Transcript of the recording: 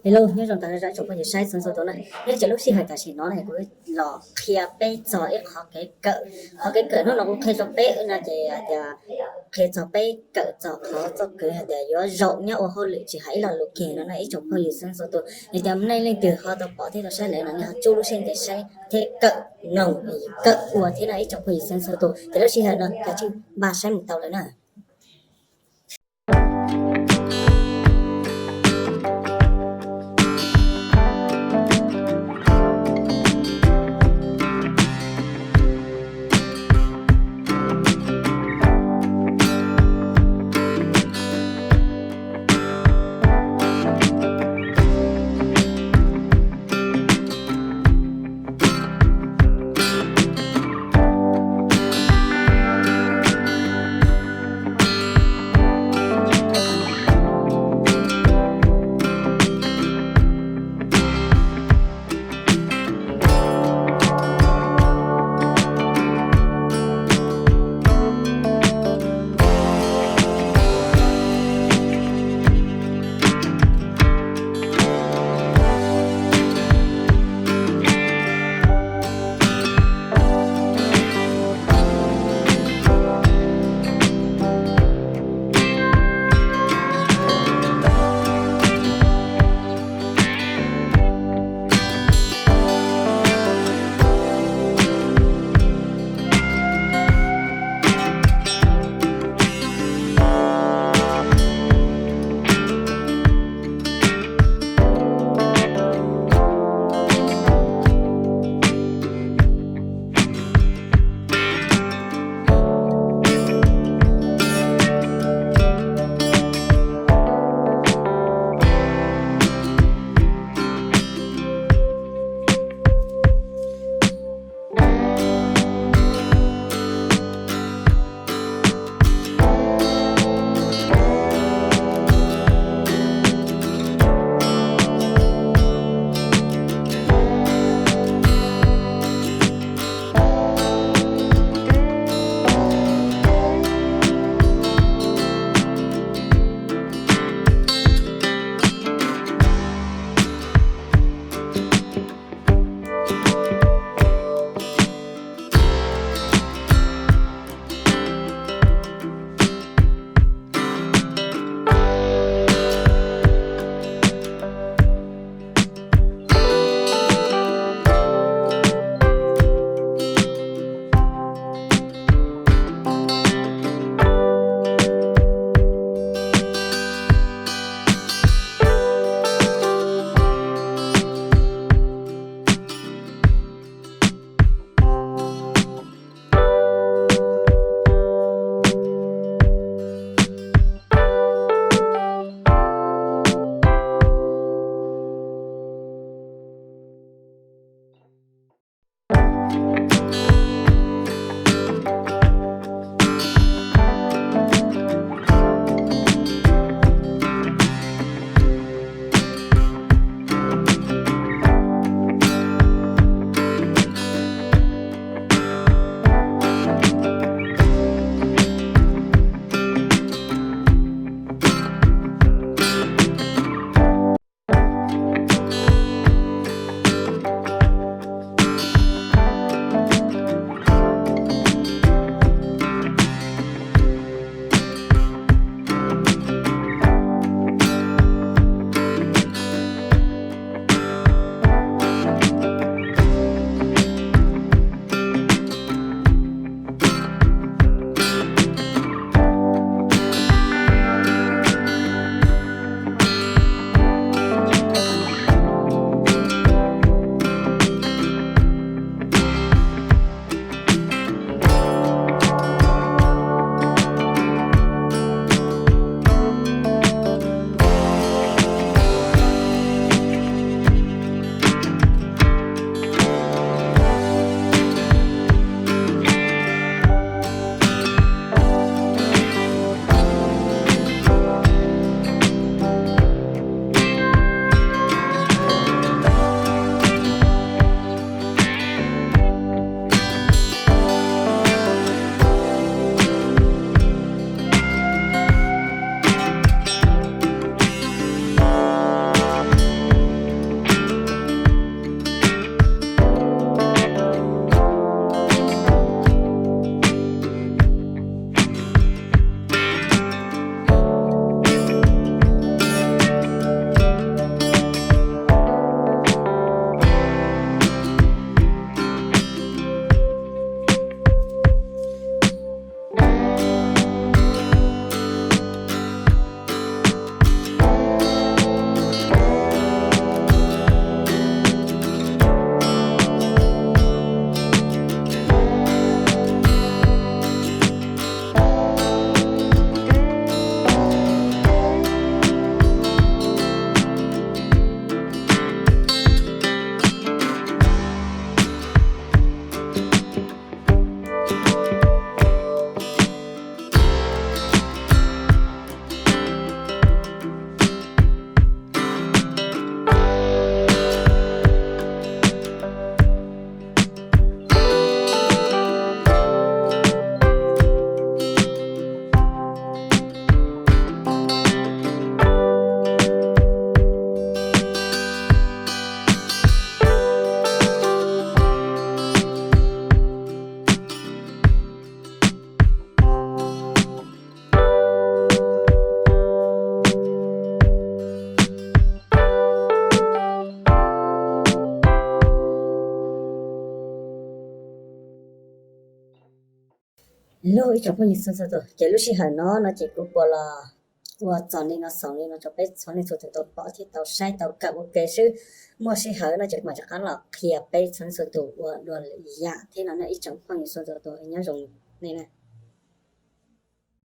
Hello, nyob zoo tag nrho ib tsoom phooj ywg saib txhua txhua tus na. Nyob rau lub sij hawm tam sim no ne kuv los qhia peb txog ib qhov kev kawm. Qhov kev kawm hnub no kuv qhia rau peb no ces tias qhia txog peb kawm txog qhov txoj kev hais tias yuav zaum nyob ua hauj lwm tsis hais ib lo lus kiag no na ib tsoom phooj ywg txhua txhua tus. Yog tias nej leej twg ho tau pom thiab tau saib lawm no nej ho tsub lub siab ntev saib thiab kawm noog kawm ua thiab no ib tsoom phooj ywg txhua txhua tus. Ces lub sij hawm no kav tsij npaj saib mus tau lawm na. Ib tsoom phooj ywg txhua txhua tus, ces lub sij hawm no no ces kuv puas los ua txog li no xaus li no rau peb txhua leej txhua tus tau pom thiab tau saib tau kawm ua ke xwb. Muaj sij hawm no ces kuv mam rov qab los qhia peb txhua leej txhua tus ua dua lwm yam thiab no na ib tsoom phooj ywg txhua txhua tus nyob zoo nej na.